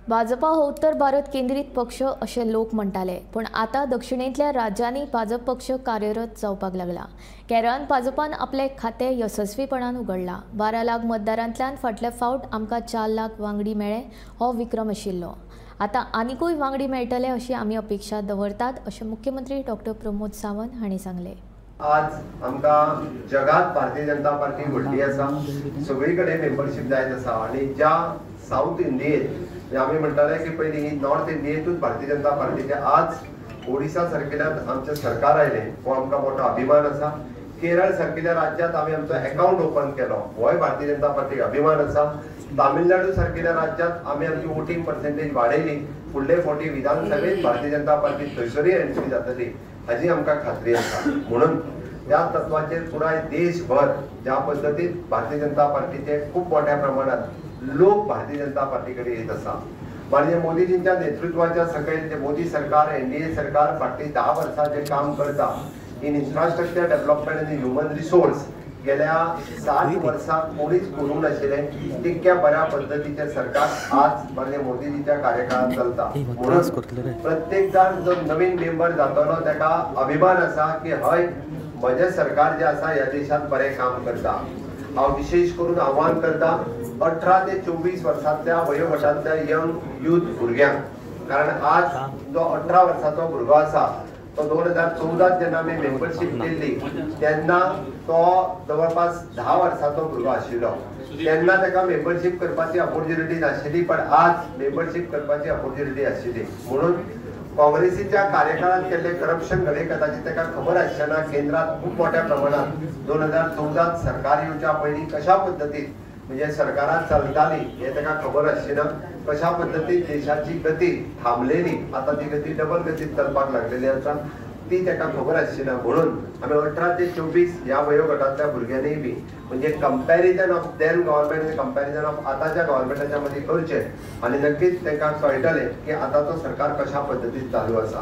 भाजपा हो उत्तर भारत केंद्रीत पक्ष अशें लोक म्हणटाले, पूण आतां दक्षिणेंतल्या राज्यांनी भाजप पक्ष कार्यरत जावपाक लागला. केरळांत भाजपान आपलें खातें येसस्वीपणान उगडलां. 12 लाख मतदारांतल्यान फाटल्या फावट आमकां 4 लाख वांगडी मेळ्ळे हो विक्रम आशिल्लो. आतां आनिकूय वांगडी मेळटले अशी आमी अपेक्षा दवरतात अशें मुख्यमंत्री डॉक्टर प्रमोद सावंत हांणी सांगलें. आज आमकां जगात भारतीय जनता पार्टी व्हडली आसा, सगळी कडेन मेंबरशीप जायत आसा आनी ज्या सावथ इंडियेत आमी म्हणटाले की पयलीं ही नॉर्थ इंडियेतूच भारतीय जनता पार्टीचे, आज ओडिसा सारकिल्ल्यान आमचें सरकार आयलें हो आमकां मोठो अभिमान आसा. केरळ सारकिल्ल्या राज्यांत आमी आमचो एकावंट ओपन केलो होय भारतीय जनता पार्टीक अभिमान आसा. तामिळनाडू सारकिल्ल्या राज्यांत आमी आमची वोटींग पर्सेंटेज वाडयली, फुडले फावटी विधानसभेत भारतीय जनता पार्टी थंयसरूय एंट्री जातली हाजी आमकां खात्री आसा. म्हणून त्या तत्वाचेर पुराय देशभर ज्या पद्दतीन भारतीय जनता पार्टीचे खूब मोठ्या प्रमाणात लोक भारतीय जनता पार्टी कडेन येत आसा. माननीय मोदीजींच्या नेतृत्वाच्या सकयल जे मोदी सरकार, एनडीए सरकार फाटलीं 10 वर्सां जे काम करता इन इन्फ्रास्ट्रक्चर डेव्हलपमेंट आनी ह्युमन रिसोर्स, गेल्या 60 वर्सां कोणीच करूंक नाशिल्लें तितक्या बऱ्या पद्दतीचें सरकार आज माननीय मोदीजीच्या कार्यकाळांत चलता. म्हणून प्रत्येक जाण जो नवीन मेंबर जातलो ताका अभिमान आसा की हय म्हजें सरकार जें आसा ह्या देशांत बरें काम करता. हांव विशेष करून आव्हान करता 18 ते 24 वर्सांतल्या वयोगटांतल्या यंग यूथ भुरग्यांक, कारण आज जो 18 वर्साचो भुरगो आसा तो 2014 जेन्ना आमी मेंबरशीप केल्ली तेन्ना तो जवळपास 10 वर्साचो भुरगो आशिल्लो, तेन्ना ताका मेंबरशीप करपाची ऑपॉर्च्युनिटी नाशिल्ली, पण आज मेंबरशीप करपाची ऑपॉर्च्युनिटी आशिल्ली. म्हणून काँग्रेसीच्या कार्यकाळात केल्ले करप्शन घडये कदाचित ताका खबर आसचें ना. केंद्रात खूब मोठ्या प्रमाणात 2014 सरकार येवच्या पयलीं कशा पद्दतीन म्हणजे सरकारां चलताली हें ताका खबर आसचें ना, कशा पद्दतीन देशाची गती थांबलेली, आतां ती गती डबल गतीन चलपाक लागलेली आसा ती ताका खबर आसची ना. म्हणून आमी 18 ते 24 ह्या वयोगटांतल्या भुरग्यांनी बी म्हणजे कंपॅरिजन ऑफ then government आनी कंपॅरिजन ऑफ आतांच्या गव्हर्मेंटाच्या मदीं करचें आनी नक्कीच तांकां कळटलें की आतांचो सरकार कशा पद्दतीन चालू आसा.